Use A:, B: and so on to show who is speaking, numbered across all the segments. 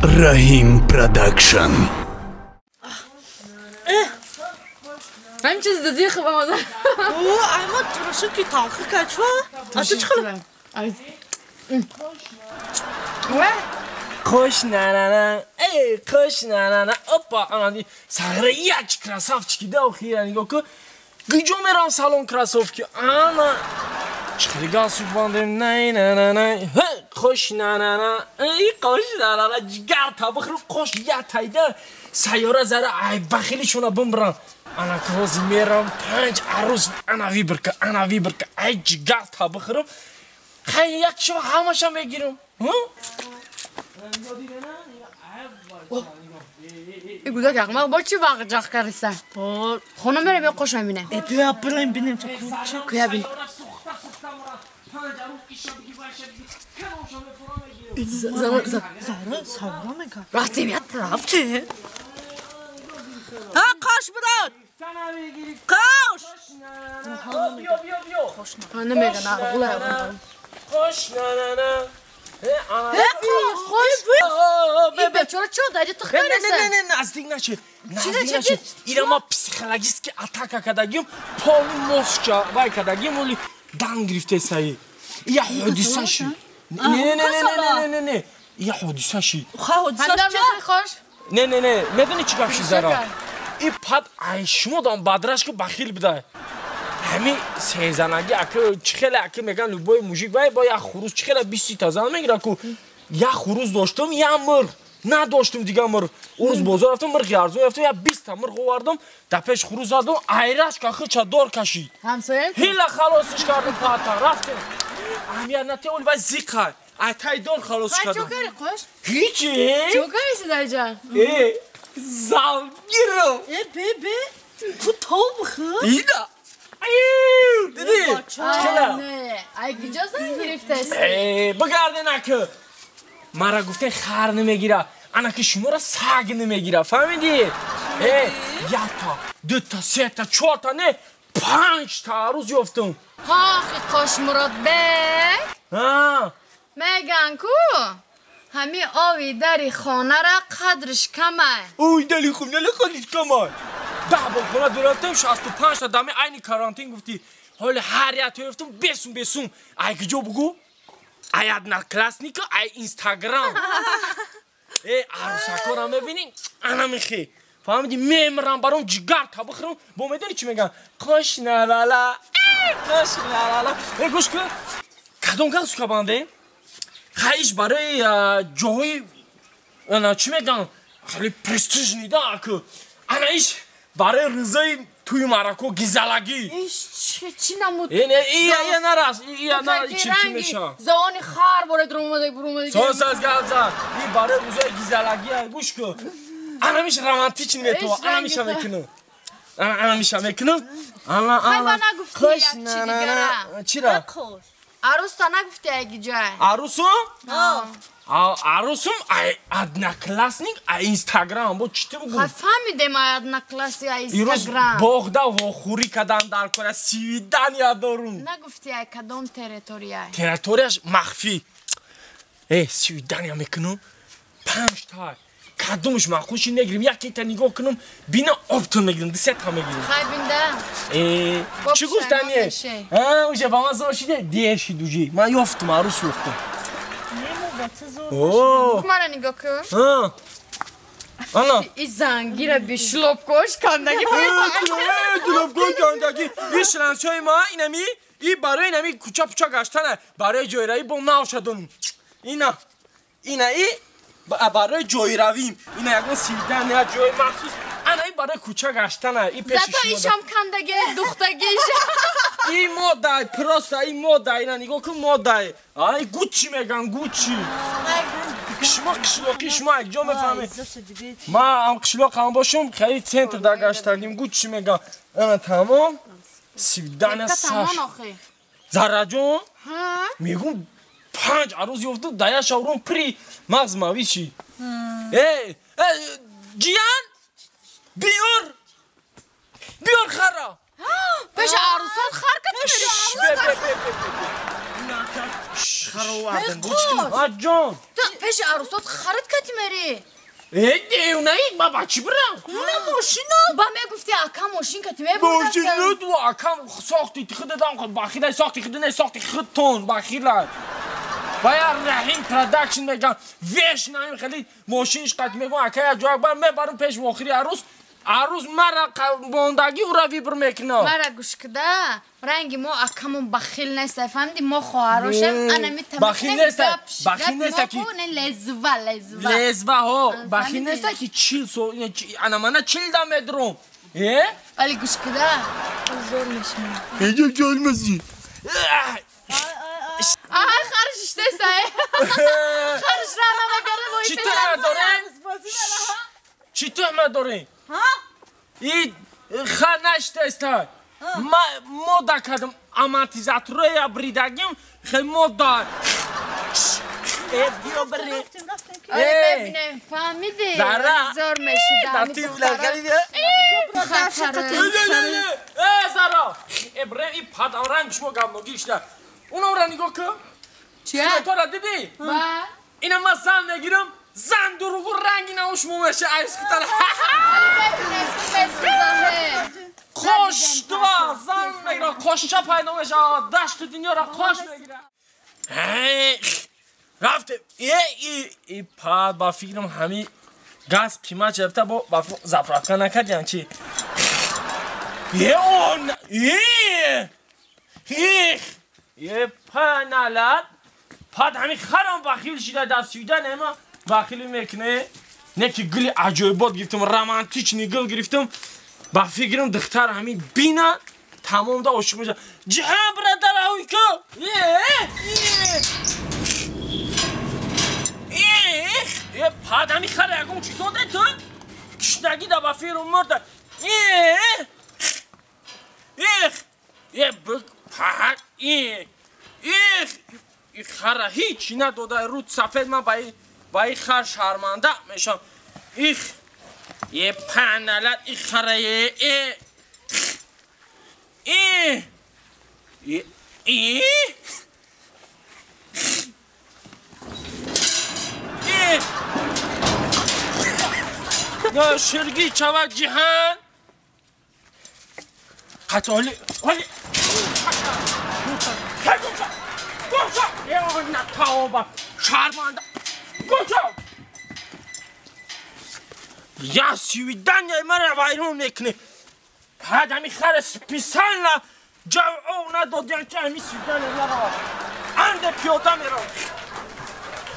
A: Раҳим Продакшн.
B: Ҳамин чиз дидӣ хуб омада.
C: О, ама турши ки талхи качва? А ту чӣ хел?
D: Қош на-на-на, эй, қош на-на-на, опа, ана сагра як красавчики да охира нигоҳ кун. Куҷо мерам салон кроссовки? Ана чӣ галстук бандем, най на на най, қош на-на-на, эй, қош на-на-на, ҷигар табихру қош як тайда сайёра зара ай бахилишона бимбирам. Ана ҳозир мерам 5 арӯз ана выборка, ана выборка, ай ҷигар табихрум. Хай як шумо ҳамаша мегирам.
B: И гудак ахмақ бо чӣ вақт ҷах кариса? Хона мерем ё қош мебинем?
C: Э, биё бираем бинем ча куча.
B: Куя бин.
C: Зара, савра мега.
B: Рафтем я
C: Рафтем. Ҳа, қош брат. Қош.
D: Биё, биё, биё.
B: Намега на, гулай.
D: Қош на-на-на.
B: Қош. И бечора чо даҷа тих кариса?
D: Не, не, не, наздик нашед. Наздик нашед. Ира ма психологически атака кардагим, полный мозгча вай кардагим, оли дан гирифтесаи. Я ҳодиса шид. Не, не, не, не, не, не, не. Я ҳодиса шид.
C: Ха, ҳодиса ча?
B: Қош.
D: Не, не, не, медони чӣ гап шид Зара? И пад ай шумо дам бадраш ки бахил бидай. Ҳами сезанаги ака чӣ хеле ака меган любой мужик вай бо як хурӯз чӣ хеле 20 та зан мегира ку. Як хурӯз доштум, як мурғ. Надоштум дигар мурғ. Урӯз бозор рафтум, мурғи арзон ёфтум, як 20 та мурғ овардум, дар пеш хурӯз задум, айраш ка хича дор кашид.
B: Ҳамсоям?
D: Ҳила халосиш кардум пата, рафтем. Аҳамият натия оли вай зиқа. Ай тай дор халосиш кардум.
B: Чӣ кари қош?
D: Ҳичи?
B: Чӣ кари даҷа?
D: Э, залгирам.
C: Э, бе, бе. Ку тоб хы?
D: Ида. Дидӣ?
B: Не, ай куҷо зан гирифтаст?
D: Э, бигарден ака. Мара гуфтен хар намегира. Ана ки шуморо саг намегира, фаҳмидӣ? Э, якта, дута, сета, чорта, не, 5 та арӯз ёфтум.
B: Ҳохи Қошмуродбек.
D: Ҳа.
B: Меган ку? Ҳами ови дари хонара қадриш камай.
D: Ой, дари хонара қадриш камай. 10 бор хона дурафтем, 65 та дами айни карантин гуфтӣ. Ҳоли ҳар як то ёфтум, бесум бесум. Ай куҷо бугу? Ай Одноклассника, ай Инстаграм. Э, арӯсакора мебинӣ, ана мехе. Фаҳмидӣ, мемирам баром ҷигар та бихӯрам. Бо медонӣ чӣ мегӯям? Қош на-ла-ла, қош на-ла-ла. Э, гӯш кун. Кадом галстука бандем? Хаиш барои ҷоҳои ана чӣ мегӯям? Хеле престижный да аку. Ана иш барои рӯзои тӯи марако гизалагӣ.
B: Иш чӣ намуд?
D: Э, не, ия, ия нарас, ия на чӣ чӣ меша.
B: Завони хар боред румада бурумада.
D: Сос аз гап зад. И барои рӯзои гизалагӣ гӯш кун. Ана миш романтичный метова, ана миша мекунам. Ана миша мекунам. Ана
B: ана. Хай нагуфтӣ як чӣ дигара.
D: Чира?
B: Арӯста нагуфтӣ ай гиҷай.
D: Арӯсум? Арӯсум ай Одноклассник, ай Инстаграм. Бо чӣ ту бугу?
B: Хай фаҳмидем ай Одноклассник, ай Инстаграм.
D: Ирӯз боғда вохӯрӣ кадан дар кора свидания дорум.
B: Нагуфтӣ ай кадом территория?
D: Территорияш махфӣ. Э, свидания мекунам. 5 та. Кадомш маъқул ши негирим, якета нигоҳ кунам, бина оптон мегирим, 2 та мегирим.
B: Хай бинда.
D: Э, чӣ гуфтание? А, уже ба ман зор шиде, дер шид уже. Ман ёфтум, арӯс ёфтум. О!
B: Мара нигоҳ кун.
D: А. Ана.
B: И зангира би шлопкош кандаги.
D: Шлопкош кандаги. И шланчои ма инами, и барои инами куча пуча гаштана, барои ҷойравӣ бо навша донум. Ина. Ина и барои ҷойравим. Ина ягон свидания ҷои махсус. Ана и барои куча гаштана, и пеши
B: шумо. Зато ишам кандаги, духтагиша.
D: И модай, просто и модай, ина нигоҳ кун модай. Ай Гуччи меган, Гуччи. Шумо қишлоқи шумо як ҷо мефаҳмед. Ма ам қишлоқ ҳам бошум, хеле центр да гаштагим, Гуччи меган. Ана тамом. Свидания саш. Зараҷон? Мегум 5 арӯз ёфтум, дая шаврум при мағз мавиши. Э, ҷиян? Биёр! Биёр хара!
B: Пеша арӯсон хар кат мери.
D: Харовардам бучкин. Ҷон.
B: Ту пеши арӯсот харид кати мери.
D: Э, девонаи ма ба чӣ бирам?
C: Уна мошина.
B: Ба мегуфти ака мошин кати мебурдам.
D: Мошин ту акам сохти худадам бахилай сохти худ не сохти худтон бахилай. Бая Раҳим Продакшн мегам веш наим хеле мошинш қат мегум ака я ҷой бар мебарам пеш охири арӯс. Арӯз мара мондагӣ ура вибр мекунам.
B: Мара гӯш куда ранги мо акамон бахил нест, фаҳмиди мо хоҳарошем ана ми
D: бахил нест, бахил нест ки
B: лезва лезва.
D: Лезва ҳо, бахил нест ки 40 сол ана мана 40 да медром. Э?
B: Али гӯш куда зор мешам.
D: Эҷо ҷолмази.
B: Ай харш иштест ай. Харш ра намагара вой.
D: Чӣ туҳмат дорем? Чӣ туҳмат дорем?
C: Ҳа?
D: И хар наштеста. Ма мода кардам амортизаторая бридагим хел мода. Э биё бри.
B: Э фаҳмиди? Зор мешида.
D: Э Зара. Э брем и падам ранг шумо гапногӣ шуда. Унамра нигоҳ кун.
B: Чия?
D: Тора дидӣ?
B: Ба.
D: Ина ман зан мегирам. Зан дуруғу ранги науш мумеше айс кутара. Қош два зан мегира қошча пайдо мешавад дашту дунёра қош мегира. Рафте и пад ба фикрам ҳами газ қимат шавта бо ба заправка накардиям чи. Е он е их е паналат пад ҳами харам бахил шида дастшида нема бахилӣ мекунӣ. Не ки гули аҷоибот гирифтам, романтични гул гирифтам. Ба фикрам духтар ҳамин бина тамомда ошиқ мешавад. Ҷиҳан бирадар ҳуйко. Э пад ҳами хара ягон чӣ дода ту? Кишнагӣ да ба фирм мурда. Эх э пад эх хара ҳеҷ надода рӯд сафед ман ба ин хар шарманда мешавам. Их е паналат их хара е э э э э э ширгӣ чавад ҷиҳан қатоли оли гумша е натаоба шарманда гумша. Я свидание мара вайрон мекунӣ. Ҳад ҳами хара специально ҷавоб надодиям ки ҳами свидание нарава. Анде пиёда меравам.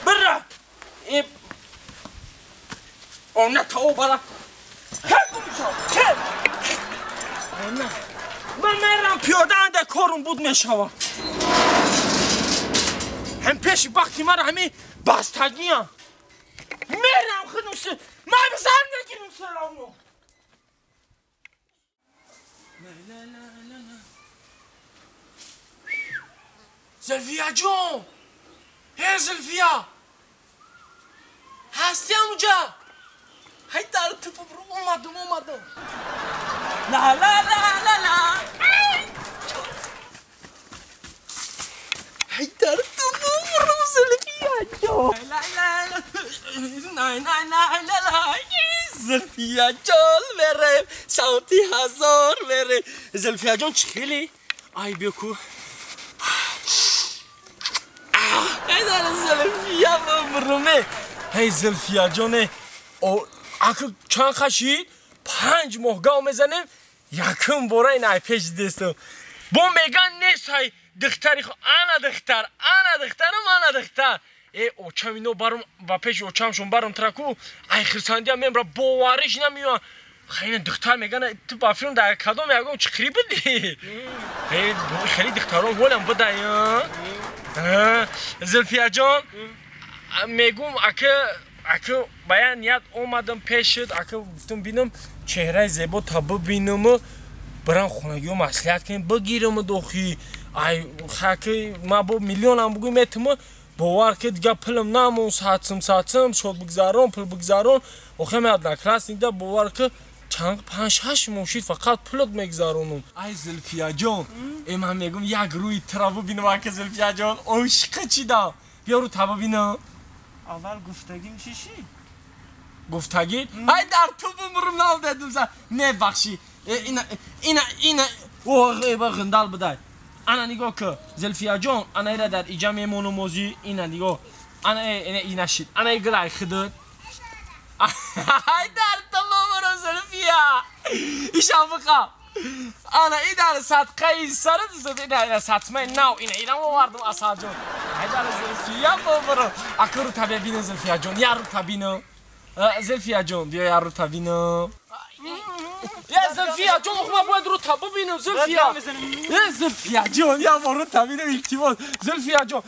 D: Бира. Она таобара. Хел гумша. Хел. Она. Ман мерам пиёда анде корум буд мешавам. Ҳам пеши бахти мара ҳами бастагиям. Мерам худум ман зан мегирам салому. Зулфия ҷон! Ҳе Зулфия! Ҳастӣ ҳамуҷа? Ҳай дар тупу биру омадум омадум. Ла ла ла ла ла. Ҳай дар тупу биру Зулфия ҷон. Ла ла ла. Най най най ла ла. Зулфия ҷон мерем савти ҳазор мерем. Зулфия ҷон чӣ хеле? Ай биё ку. Ай дар Зулфия бибруме. Ҳей Зулфия ҷоне, аку чанд хашид? 5 моҳ гав мезанем, якум бора ин ай пеш дидестам. Бо меган нест ҳай духтари хо ана духтар, ана духтарам, ана духтар. Э очам ино барум ба пеши очамшон барум траку, ай хирсандия мемра бовариш намеён. Хайна духтар меган ту ба филм дар кадом ягон чиқирӣ будӣ? Э хеле духтарон волам будай. Зулфия ҷон, мегум ака ака ба як ният омадам пешит, ака гуфтам бинам чеҳраи зебо та бибинаму барам хонагиҳо маслиҳат кунем бигираму дохи. Ай хаки ма бо миллионам бугӯй метиму бовар ки дига пулам намон сатсим сатсим шод бигзарон пул бигзарон охе ме одноклассникда бовар ки Чанд 5-6 моҳ шид фақат пулат мегзаронум. Ай Зулфияҷон, ман мегум як рӯи тура бубинам ака Зулфияҷон, ошиқа чидам. Биё рӯ та бубинам.
E: Аввал гуфтагим чӣ шид?
D: Гуфтагӣ? Ай дар ту бумрум навдедум за. Не бахши. Ина ина ина оғ ғиндал бидай. Ана нигоҳ ки Зулфияҷон, ана ира дар иҷа мемонум озӣ, ина нигоҳ. Ана ина ина шид. Ана гилай хидат. Ай дар ту бумрум Зулфия. Ишам биқа. Ана и дар садқаи сарат ина сатмаи нав ина ина овардум Асалҷон. Ай дар Зулфия бумрум. Ака рӯ та бибинам Зулфияҷон, я рӯ та бинам. Зулфияҷон, биё я рӯ та бинам. Я Зулфияҷон, ман бояд рӯ та бибинам Зулфия. Зулфияҷон, я бор рӯ та бинам илтимос. Зулфияҷон.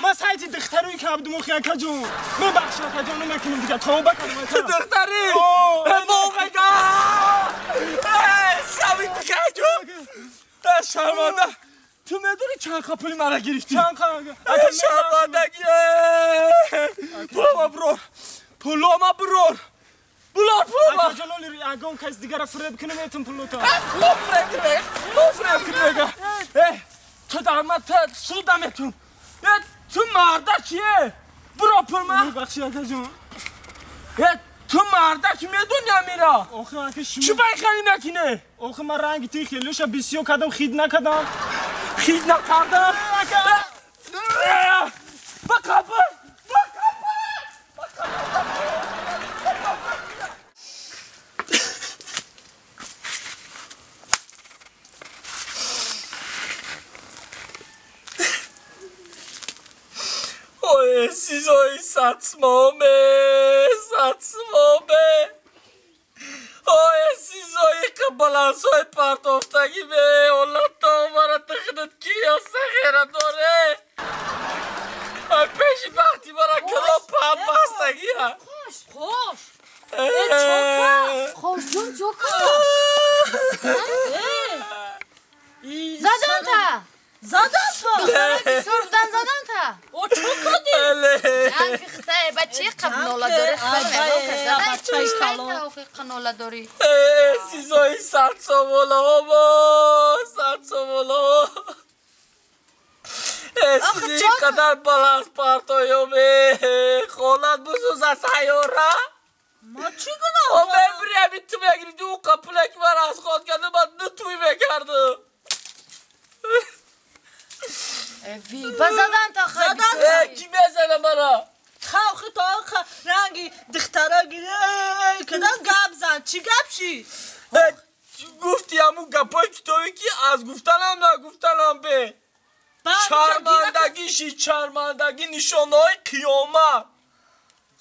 E: Ман сайти духтарои ки Абдумохи акаҷон. Мебахши акаҷон, намекунам дига, тавба кардам ака.
D: Духтари? Боғага! Сави духаҷон! Шарманда! Ту медонӣ чанд қа пули мара гирифтӣ?
E: Чанд қа?
D: Шармандагӣ! Пулома бирор! Пулома бирор! Булор пулома!
E: Акаҷон, оли ягон кас дигара фиреб кунам, этим пулота.
D: Пуло фиреб кунем! Пуло фиреб кунем! Ту дар ман суда метун. Ту марда кие? Биро пулма.
E: Бахши акаҷон.
D: Ту марда ки медони амира?
E: Охи ака шумо.
D: Чӣ байхани накине?
E: Охи ман ранги ти хелюша бисёр кардам, хид накардам.
D: Хид накардам?
E: Ака.
D: Ба қабр! Ба қабр! Ой, сизои сатсмоме, сатсмоме. Ой, сизои балансои партофтагӣ ме, олато мара тихнат ки ё сахера доре. Ай пеши бахти мара кало пам бастагия.
B: Хош, хош. Чока. Хош ҷон чока. Задан та.
C: Задан та.
B: Бисёр будан задан та.
C: О чока ди.
B: Янки хитай бачи қабнола дори хитай қанола дори.
D: Сизои садсомола омо, садсомола. Сизи қадар баланс партоёме, хонат бусуза сайёра.
C: Ма чӣ гуноҳ?
D: О мебирами ту мегирифти ӯ қапуле ки ман аз ход кардам, ман ду туй мекардам.
B: Ба задан та хай.
D: Ки мезана мара?
C: Хавхи то ранги духтара гире кадан гап зан. Чӣ гап ши?
D: Гуфти ҳамун гапҳои китобӣ ки аз гуфтанам нагуфтанам бе. Шармандагӣ ши, шармандагӣ нишонаҳои қиёмат.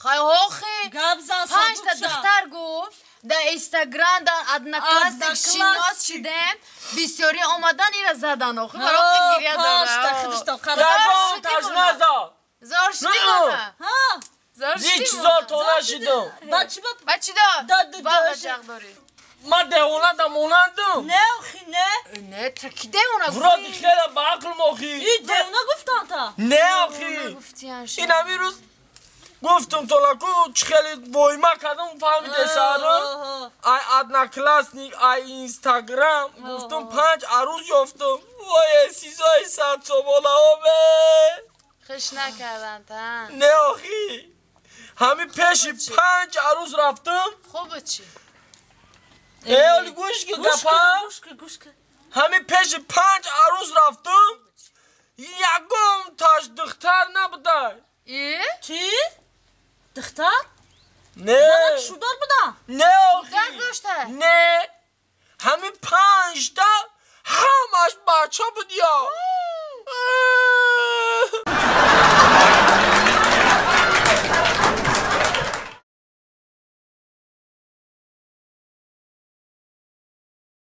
B: Хай охи.
C: Гап зан.
B: 5 та духтар гуфт. Да Инстаграм, да Одноклассник шинос шидем, бисёри омадан ира задан охи, барои гиря дора.
D: Ягон таш назад.
B: Зор шидӣ мана. Зор шидӣ.
D: Ҳеҷ зор то нашидам.
B: Ба чӣ дор? Баға ҷағ дорӣ.
D: Ман девона да монандам.
C: Не охи, не.
B: Не, ту ки девона гуфтӣ?
D: Вроде хеле ба ақлм охи.
C: И девона гуфтан та?
D: Не охи. Ин ҳамин рӯз гуфтум толаку чӣ хеле войма кардам, фаҳмиде саро? Ай Одноклассник, ай Инстаграм, гуфтум 5 арӯз ёфтум. Вой, сизои садсомолаоме.
B: Хуш накардан та?
D: Не охи. Ҳамин пеши 5 арӯз рафтум.
B: Хуб чӣ?
D: Оли гӯш ки гапа. Ҳамин пеши 5 арӯз рафтум. Ягон таш духтар набудай.
C: Чӣ? Духтар?
D: Не.
C: Шудор буда?
D: Не охи.
B: Духтар дошта?
D: Не